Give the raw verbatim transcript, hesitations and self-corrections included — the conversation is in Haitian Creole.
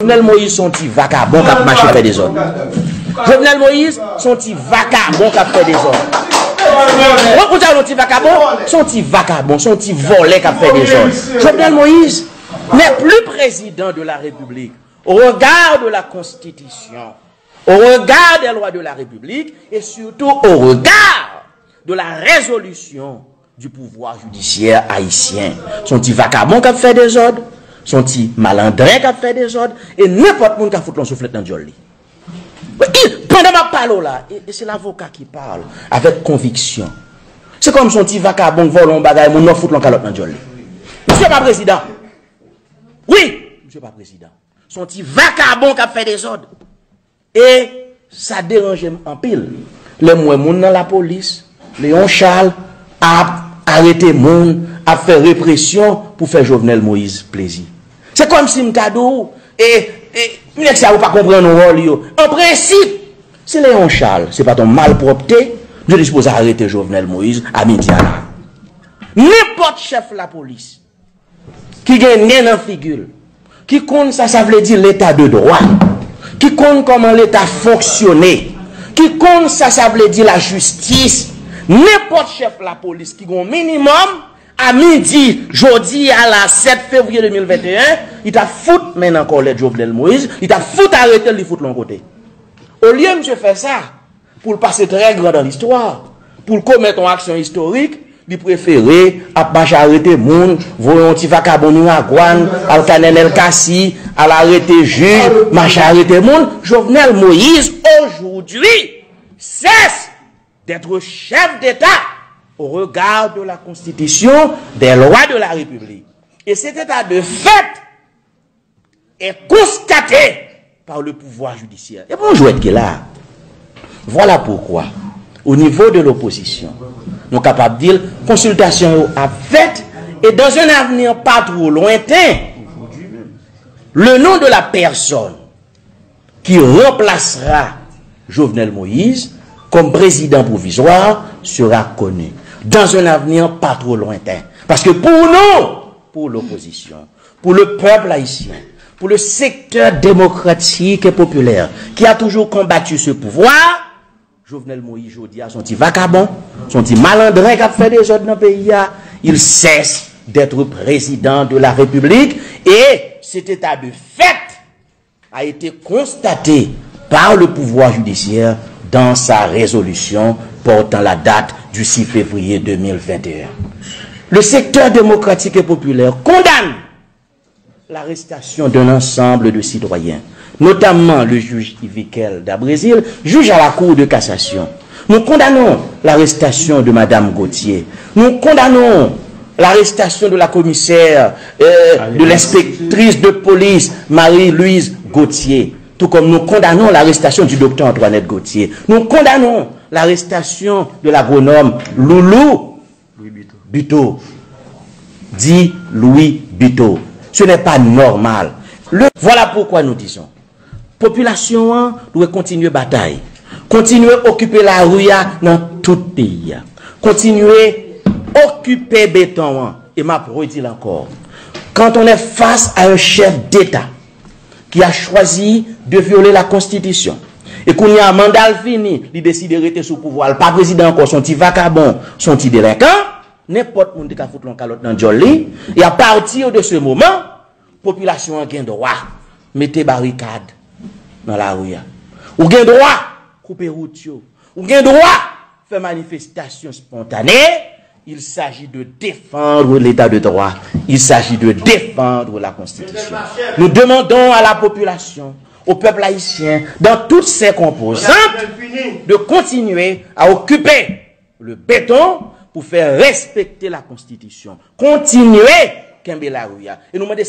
Jovenel Moïse se yon ti vakabon k ap mache fè dezòd. Jovenel Moïse se yon ti vakabon k ap fè dezòd. Ou, ou di yon ti vakabon? Se yon ti vakabon, se yon ti vòlè k ap fè dezòd. Jovenel Moïse n'est plus président de la République. Au regard de la Constitution, au regard des lois de la République et surtout au regard de la résolution du pouvoir judiciaire haïtien. Se yon ti vakabon k ap fè dezòd, se yon ti malandren k ap fè dezòd, e nenpòt moun ka fout yon souflèt nan dyòl li. Wi, pandan m ap pale w la, e, e se lavoka ki pale avèk konviksyon. Se kòm se yon ti vakabon k vòlè yon bagay moun nan fout yon kalòt nan dyòl li. Misye pa prezidan. Wi, misye pa prezidan. Se yon ti vakabon k ap fè dezòd. E sa deranje m anpil lè m wè moun nan lapolis, Léon Charles, ap arete moun, ap fè represyon pou fè Jovenel Moïse plezi. Se kòmsi m ta di w, e, e, nèg sa yo pa konprann wòl yo. An prensip, si Léon Charles se pa t yon malpwòpte, yo te sipoze arete Jovenel Moïse a midi a la. Nenpòt chèf lapolis ki gen nen nan figi l, ki konn sa sa vle di leta de dwa, ki konn kòman leta fonksyone, ki konn sa sa vle di lajistis, nenpòt chèf lapolis ki gen yon minimòm, a midi, jodi a la sèt fevriye de mil venteyen, li t ap fout men nan kòlèt Jovenel Moïse, li t ap fout arete l, li fout l yon kote. Olye misye fè sa, pou l pase très grand dans l'histoire, pou l komèt yon aksyon istorik, li prefere ap mache arete moun, voye yon ti vakabon Miragwàn, al Kanènèl Kasi, al arete jij, mache arete moun. Jovenel Moïse, aujourd'hui, cesse d'être chef d'État au regard de la Constitution, des lois de la République. Et cet état de fait est constaté par le pouvoir judiciaire. E bon jwèt ki la. Voilà pourquoi, au niveau de l'opposition, nou kapab di l, konsiltasyon yo ap fèt, et dans un avenir pas trop lointain, le nom de la personne qui remplacera Jovenel Moïse comme président provisoire sera connu dans un avenir pas trop lointain. Parce que pour nous, pour l'opposition, pour le peuple haïtien, pour le secteur démocratique et populaire qui a toujours combattu ce pouvoir, Jovenel Moïse, jodi a, se yon ti vakabon, se yon ti malandren k ap fè dezòd nan peyi a. Il cesse d'être président de la République et cet état de fait a été constaté par le pouvoir judiciaire dans sa résolution portant la date du six février deux mille vingt et un. Le secteur démocratique et populaire condamne l'arrestation d'un ensemble de citoyens, notamment le juge Yvikel Dabrésil, juge à la Cour de cassation. Nous condamnons l'arrestation de Madame Gauthier. Nous condamnons l'arrestation de la commissaire, euh, de l'inspectrice de police Marie-Louise Gauthier, tout comme nous condamnons l'arrestation du docteur Antoinette Gauthier. Nous condamnons l'arrestation de l'agronome Loulou Buteau, dit Louis Buteau. Ce n'est pas normal. Le, voilà pourquoi nous disons, popilasyon an dwe kontinye batay, kontinye okipe lari a nan tout peyi a, kontinye okipe beton an. E m ap redi l ankò, quand on est face à un chef d'État qui a choisi de violer la Constitution, e kounye a manda l fini, li deside rete sou pouvwa, l pa prezidan ankò, se yon ti vakabon, se yon ti delenkan, nenpòt moun te ka fout l yon kalòt nan dyòl li. E à partir de ce moment, popilasyon an gen dwa mete barikad nan lari a. Ou gen dwa koupe wout yo. Ou gen dwa fè manifestasyon spontane. Il s'agit de défendre l'état de droit. Il s'agit de défendre la Constitution. Nous demandons à la population, au peuple haïtien, dans toutes ses composantes, de continuer à occuper le béton pour faire respecter la Constitution. Kontinye kenbe lari a. E nou mande